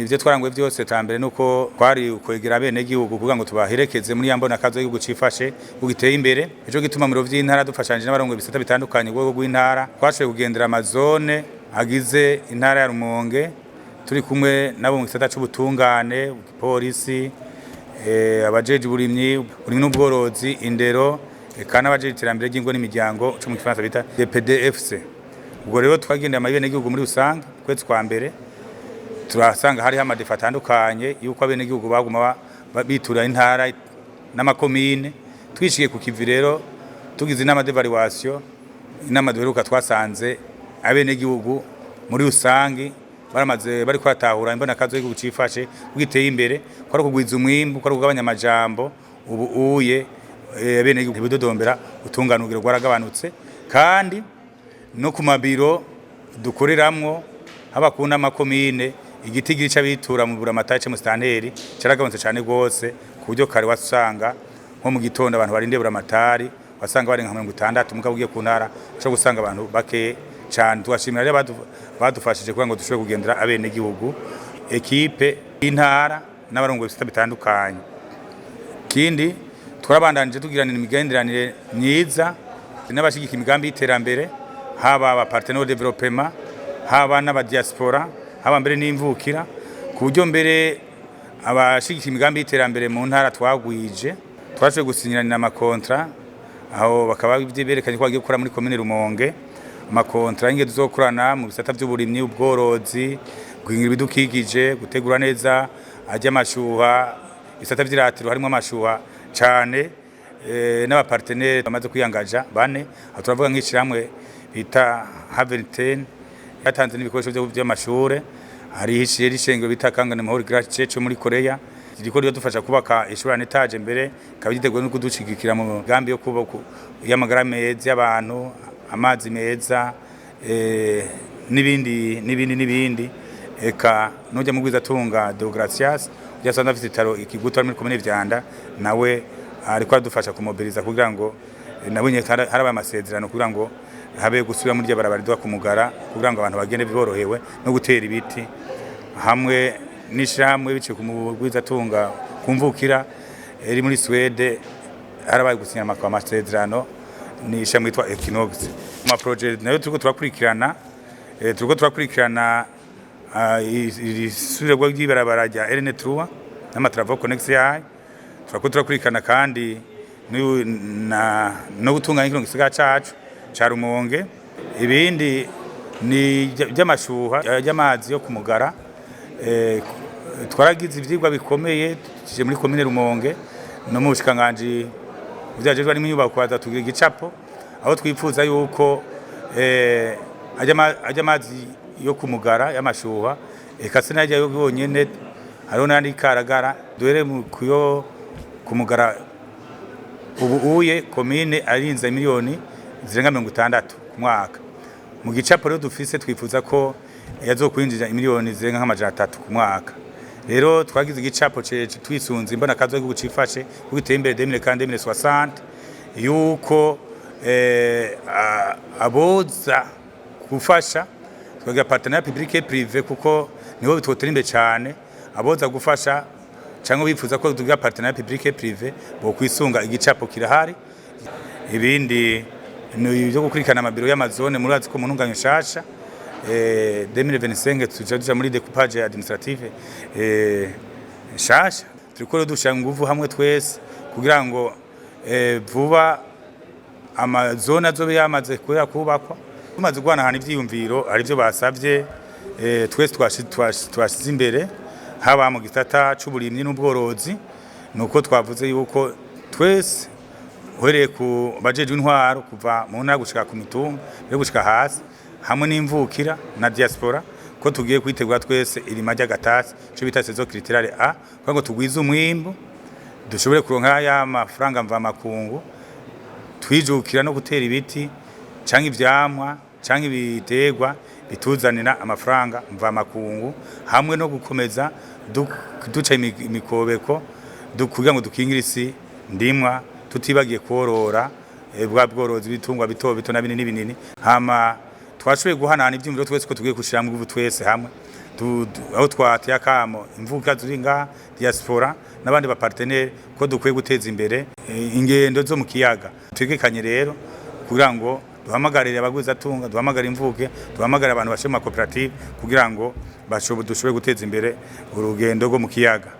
Ivyo twaranguye vyose, ca mbere nuko kwari ukwegera abenegihugu kugira ngo tubaherekeze muri ya mbonakazo y'igihugu cifashe giteye imbere. Ico gituma mu biro vy'intara dufashanije n'abarongoye ibisata bitandukanye rwego rw'intara, twashoboye kugendera amazone agize intara ya Rumonge, turi kumwe nabo mu gisata c'ubutungane, polisi, abajeje uburimyi n'ubworozi, indero, eka n'abajeje iterambere ry'ingo n'imiryango, co mu gifaransa bita DPDFC. Ubwo rero twagendeye abenegihugu muri rusange kwezi kwa mbere, turasanga hariho ama défis atandukanye yuko abenegihugu baguma bitura intara n'amakomine. Twishikiye ku kivi rero, tugize inama d'évaluation, inama duheruka, twasanze abenegihugu muri rusange baramaze bari kwatahura imbonakazo y'igihugu cifashe giteye imbere, ko ari ukugwiza umwimbu, ko ari ukugabanya amajambo. Ubu uye abenegihugu bidodombera utungana, urugero rwaragabanutse. Kandi no ku mabiro dukoreramwo, haba ku n'amakomine, igitigiri c'abitura mu buramatari ca musitanteri caragabanutse cane gose, ku buryo kare wasanga nko mu gitondo abantu barindiriye buramatari wasanga bari nka 60, mugabo ugiye ku ntara ushobora gusanga abantu bake cane. Tugashimira rero badufashije kugira ngo dushobore kugendera abenegihugu, équipe y'intara n'abarongoye ibisata bitandukanye. Kindi, twarabandanije tugiranira imigenderanire myiza n'abashigika imigambi y'iterambere, haba aba partenaire de développement, haba n'aba diaspora, haba mbere n'imvukira, ku buryo mbere abashigika imigambi y'iterambere mu ntara twagwije, twashoboye gusinyiranira ama contrats, aho bakaba berekanye ko bagiye gukora muri komine Rumonge, ama contrats y'ingendo tuzokorana mu bisata by'uburimyi, ubworozi, guhingira ibidukikije, gutegura neza ajya amashuha, ibisata vy'iratiro harimo amashuha cane, n'aba partenaires bamaze kwiyangaja bane. Aho turavuga nk'ishirahamwe bita Haven yatanze n'ibikoresho vy'amashure, hari ishengero bita Kangane Mahoro Grace Church muri Korea ririko riradufasha kubaka ishuri en étage, mbere ikaba yiteguye no kudushigikira mu migambi yo kubaka y'amagara meza y'abantu, amazi meza, n'ibindi n'ibindi n'ibindi. Eka nujya mu Gwizatunga Deogratias ujya asanzwe afite ibitaro ikigutu muri komine Vyanda, nawe ariko aradufasha kumobiliza kugira ngo nawe nyene harabaye amasezerano kugira ngo habe gusubira muri rya barabara riduga ku Mugara, kugira ngo abantu bagende borohewe, no gutera ibiti hamwe n'ishirahamwe biciye ku Mugwizatunga kumvukira iri muri Suède. Harabaye gusinya amasezerano ni ishami yitwa Equinox. Mu projet nayo turiko turakurikirana isubirwa ry'ibarabara rya RN3 n'ama travaux connexes yayo. Turako turakurikirana kandi no gutunganya kino gisagara cacu ca Rumonge. Ibindi ni by'amashuha y'amazi yo kumugara. Twaragize ivyigwa bikomeye tuje muri komine Rumonge no mu bushikiranganji vyajejwe harimo inyubako, baza tugira igicapo aho twipfuza yuko ajya amazi yo kumugara y'amashuha, eka se najya yo yonyene, hariho n'andi karagara duhere kuyo kumugara. Ubu uye komine arinze miliyoni zirenga 60 ku mwaka. Mu gicapo rero dufise, twifuza ko yazokwinjira imiliyoni zirenga nk'300 ku mwaka. Rero twagize igicapo twisunze imbona kazo y'igihugu cifashe giteye imbere 2040 2060, yuko aboza gufasha, twagira partenariat public et privé, kuko niho bitwotera imbere cyane. Aboza gufasha cyangwa bifuza ko tugira partenariat public et privé bo kwisunga igicapo kirahari. Ibindi ni ibyo gukurikirana amabiro y'amazone. Murazi ko mu ntunganyo nshasha 2025 tuja duja muri découpage administrative nshasha. Turiko dushira nguvu hamwe twese kugira ngo vuba amazone azobe yamaze kubera kubakwa. Tumaze guhanahana ivyiyumviro, hari ivyo basavye, twese twashize imbere, haba mu gisata c'uburimyi n'ubworozi. Nuko twavuze yuko twese, uhereye ku bajejwe intwaro kuva mu ntara gushika ku mitumba mbere gushika hasi, hamwe n'imvukira na diaspora, ko tugiye kwitegura twese irima ry'agatasi, ico bita saison culturale A, kugira ngo tugwize umwimbu, dushobore kuronka ya mafaranga mvamakungu, twijukira no gutera ibiti canke ivyamwa canke ibiterwa bituzanira amafaranga mvamakungu, hamwe no gukomeza duca imikobeko kugira ngo dukingire isi ndimwa, tutibagiye korora bwa bworozi bw'ibitungwa bito bito na binini binini. Hama twashoboye guhanahana ivyiyumviro twese ko tugiye gushiramwo inguvu twese hamwe. Aho twateye akamo imvuka ziri ngaha, diaspora n'abandi ba partenaires, ko dukwiye guteza imbere ingendo zo mu kiyaga. Twigikanye rero kugira ngo duhamagarire abagwizatunga, duhamagare imvuke, duhamagare abantu bashe mu makoperative kugira ngo dushobore guteza imbere urugendo rwo mu kiyaga.